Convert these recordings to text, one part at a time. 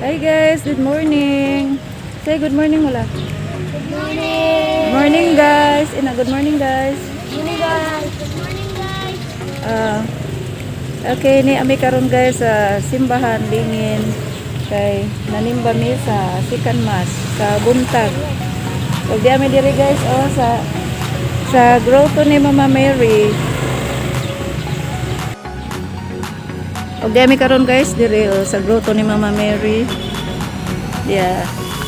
Hi guys, good morning. Say good morning, wala. Good morning. Good morning, guys. Ina, good morning, guys. Good morning, guys. Good morning, guys. Ah, okay, ni ami karon, guys, sa simbahan Lingin kay nanimba mi sa second mass sa buntag. Ug di ami diri, guys, oh, sa grotto ni Mama Mary. Ug di ami karon, guys, diri oh, sa grotto ni Mama Mary. Yeah.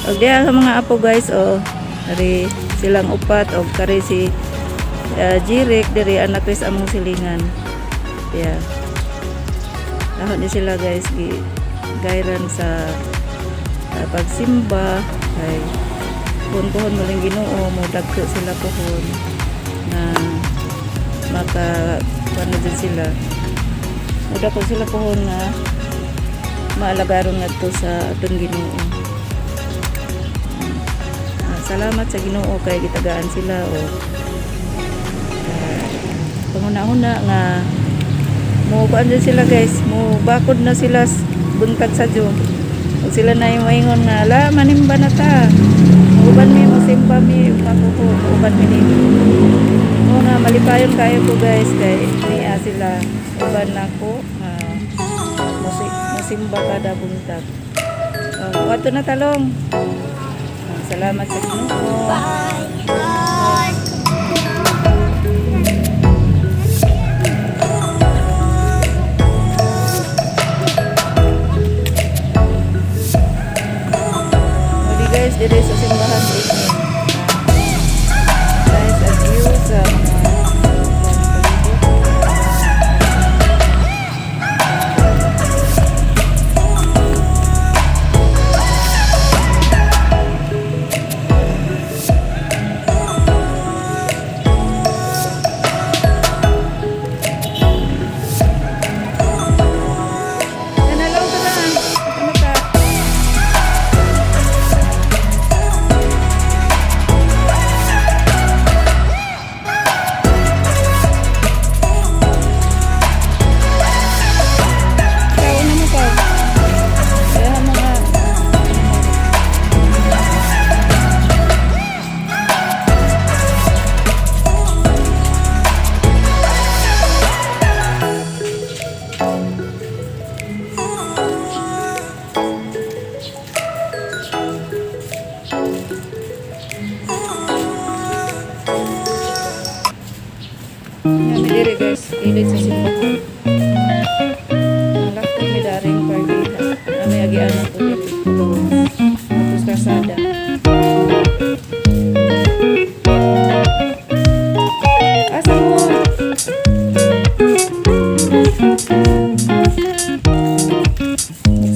Ug diha sa mga apo, guys, oh, dari silang upat og kari si Jirik diri anak Chris among silingan. Yeah. Dahon ni sila, guys, gi gayran sa pagsimba kay puhon-puhon muling Ginoo mo dagko sila puhon na maka kuan na jud sila. Muda ko sila puhon nga maalagaron ngadto sa atong Ginoo. Ah, salamat sa Ginoo kay gitagaan sila o panguna-una nga mo kuan din sila, guys, mo bakod na sila buntag sa Diyo. Ug sila na yung maingon nga, "La, manimba na ta. Uban mi, mo simba mi, makuho, uban mi nimo." Mo nga malipayon kayo ko, guys, kay niya sila uban nako nga mosimba kada buntag. Oh, wato na talong. Ah, salamat sa Ginoo. Bye. Bye. Muli, guys, dito sa simbahan Lingin. Guys, ang view sa mga palibot. Nanalaw ka na. Ano ka? Ikaw, una mo pa. Kaya mga. Yan, diri, guys, ilid sa simbahan. Ang lakto mi daring parkida. Ami agianan ko diri. Tapos kasada. Asa mo?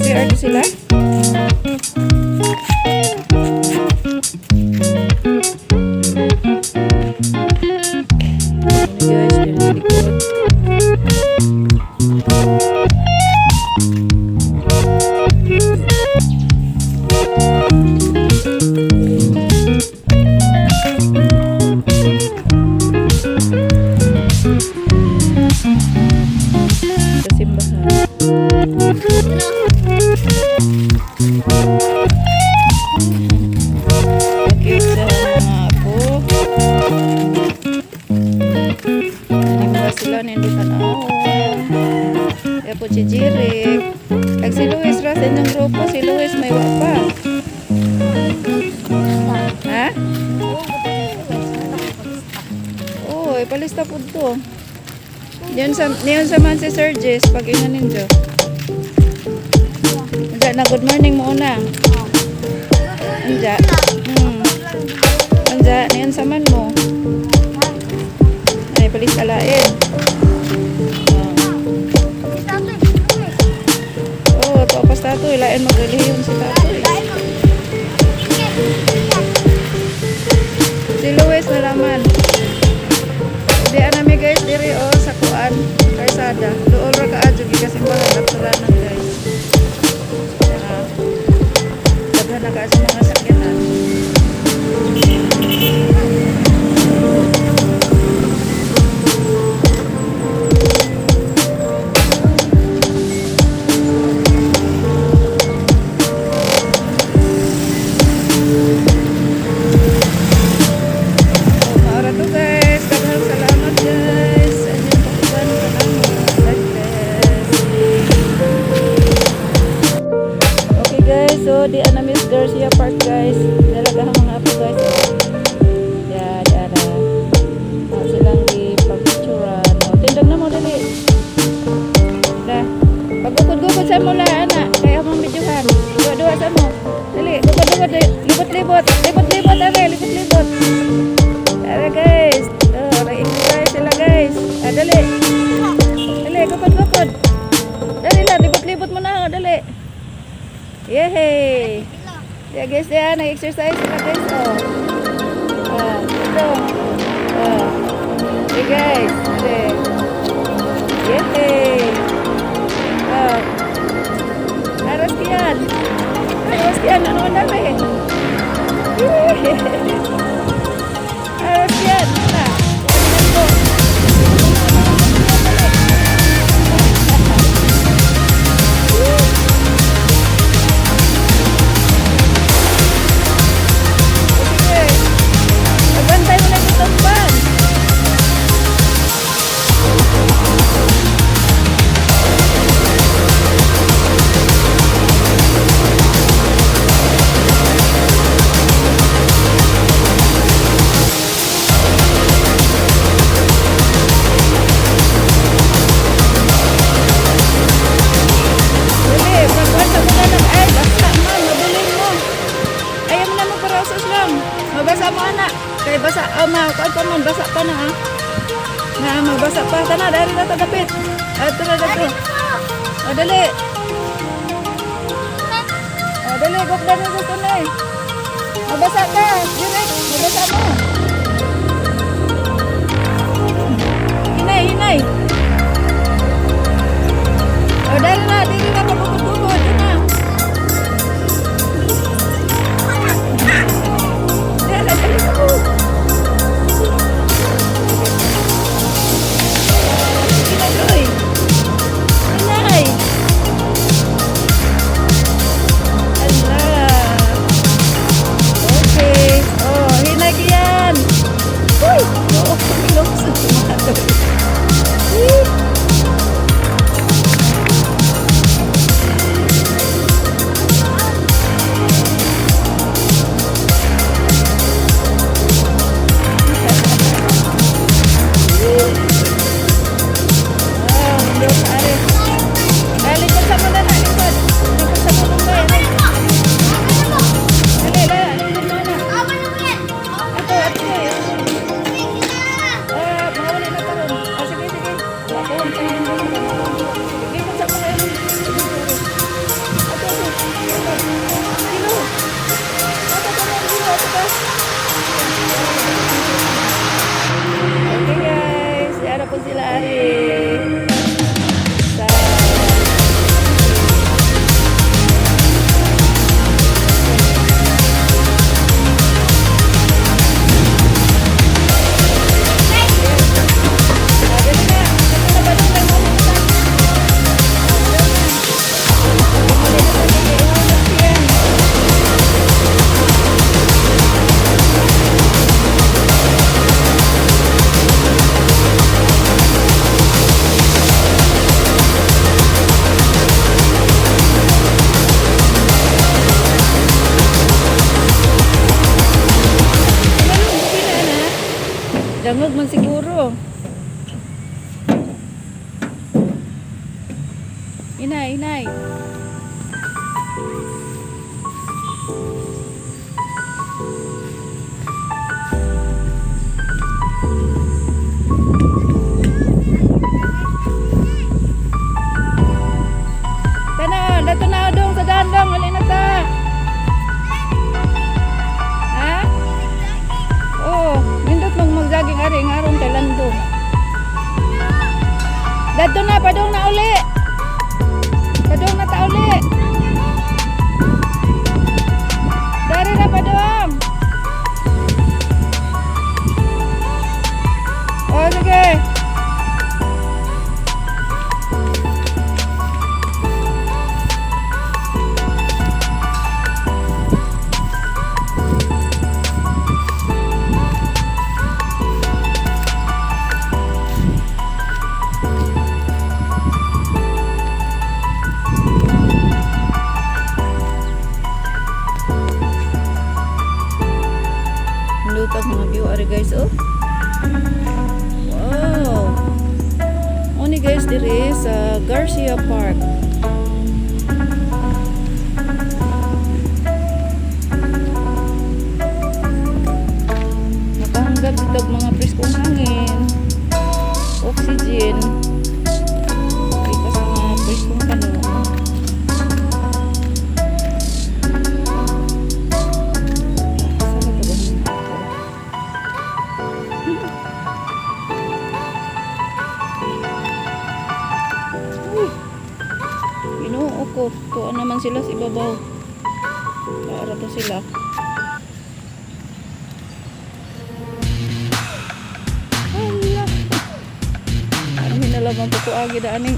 CR sila? Guys, diri sa likod. Sa simbahan. Ang cute sa mga apo. Nanimba sila, nindutan ako. Kaya po si Jirik. Kag si Luis ra sa inyong grupo, si Luis may wa pa. Ha? Oo, palista po to. Niyon sa man si Sir Jess, pag ina ninyo. Anja na, good morning mo una. Anja. Anja, niyon sa man mo. Ay, palista lain. Oh. Oh, papas tatoy. Lain magrelihiyon si tatoy. Si Luis na laman. Di anami, guys, diri oh sa kuan karsada. Duol ra kaadyo gikan simbahan lapturanan, guys. Ah. Daghan na ka sa mga sakyanan. Garcia Park, guys. Dalaga ang mga apo, guys. Ya, dara. Ah, silang di pagpicturan. O, tindag na mo dali. Da. Pagukod-gukod sa mo la, ana. Kaya mong videohan. Duwa-duwa sa mo. Dali, gukod-gukod. Libot-libot. Libot-libot, are. Libot-libot. Tara, guys. Oh, nag-exercise sila, guys. Ah, dali. Dali, gukod-gukod. Dali lang, libot-libot mo na. Oh, dali. Yehey! Yeah, guys, yeah, nag-exercise sila, guys. Oh. Ah, ito. Oh. Hey, guys. Dali. Yehey! Oh. Aras kiyan. Aras kiyan. Ano ang dami? Yehey! Aras kiyan. Ano? Ano? Sige. Pagbantay mo na yung tumban. Dali, pagbantay mo na ng ay, basta man, mabilin mo. Ayaw mo na mo parasos lang. Mabasa mo, anak. Kay basa, oh, ma, kuan pa man, basa pa na, ah. Na, mabasa pa. Tana, dari na tagapit. Ah, tara, dato. Oh, dali. Oh, dali, gukda na sa tunay. Mabasa ka, direct. Mabasa mo. Hinay, hinay. Oh, dali na, dili na, pagkukod-kukod. Ito na. Dali, dali ko. Hinay, oy. Hinay. Ala. Okay. Oh, hinay kiyan. Uy, oo, ilong sa tomato. Eh. Wow, hindi ko are. Ay, likod sa muna na, likod. Likod sa muna ba? Dali, dali, likod mo na. Ato, ato. Ah, mawala na karon. Ah, sige, sige. Ako, ang pahinga mo. Likod sa muna. Ato, ato. Kilo. Ato, ato, kilo, ato ka. Okay, guys, yara po sila ari. Sa Ah, dali na. Ito na ba nung lang mo na? Dangog man siguro. Inay, inay. Tana, dato na dong sa dandong, alin na ta. Ha? Oo, nindot mag magjaging ari ngaron kay lando. Dadto na padong na uli. Padong na ta uli. Dari na padong. Oh, sige. Sa Garcia Park. Nakahanggap dito og mga preskong hangin, oxygen, dito sa mga preskong tanong. Saan ito ba? Uy! Ginoo ko. Tuwa naman sila sa ibabaw. Para to sila. Hala. Ano hinalaman po ko agi daan ning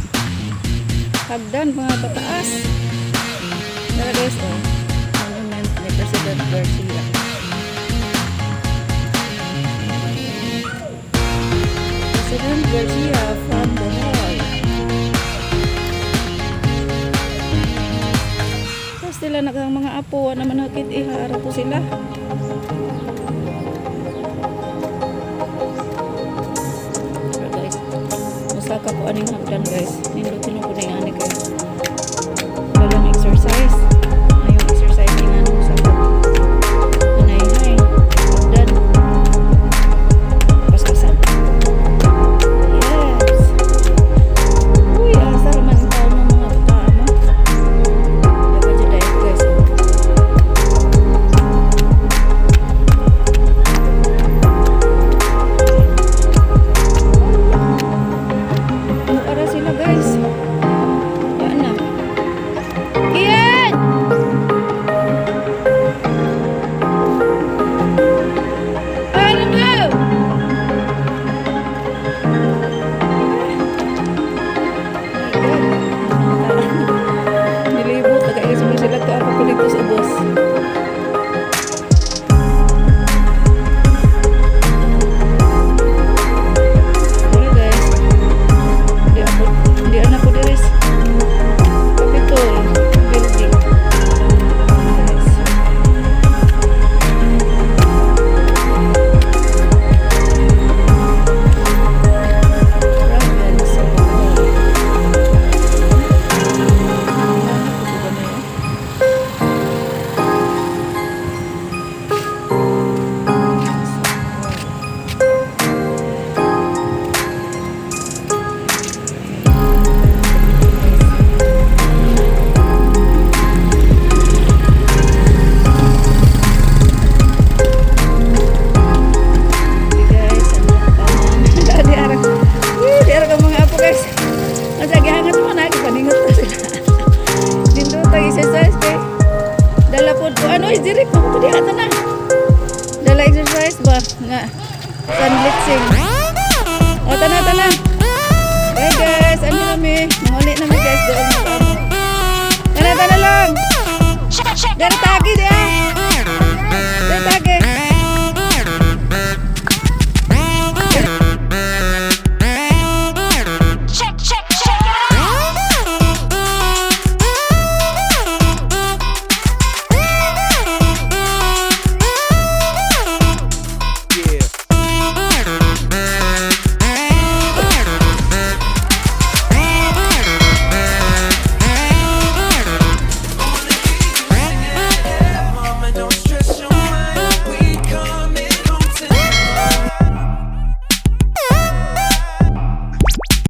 hagdan mga pataas. Tara guys, oh. Monument ni President Garcia. President Garcia from Bohol. Tapos sila naghang mga apo, wa naman hakit iha, ara po sila. Pero guys, musaka ko aning hagdan, guys. Nindutin ko na yung ani guys. Walang exercise. Ayong exercise nga musaka. Anay-hay. Hagdan. Paspasan. Yes. Uy, asa raman ang taon ng mga bataan mo. Dapat dyan dahil guys. Oh. Ano ara sila, guys? Yan na. Ian! Ano ba? My God. Nilibot. Nagkaisa mo sila to ako dito sa ubos. Hello guys. Hindi ako diris. Capitol building. Guys. Province of Bohol. Ano ba na yun? Okay guys, ano pa? Di ara. Uy, di ara ka mga apo, guys. Masa gihangat mo na, paningot na sila. Dito tag exercise kay. Dala pod ko ano is direct ko ko di na. Dala exercise ba nga. Sunlitsing. O tana tana. Bye guys, ano kami? Manguli na mi guys doon. Tana tana lang. Dari tagi di ah.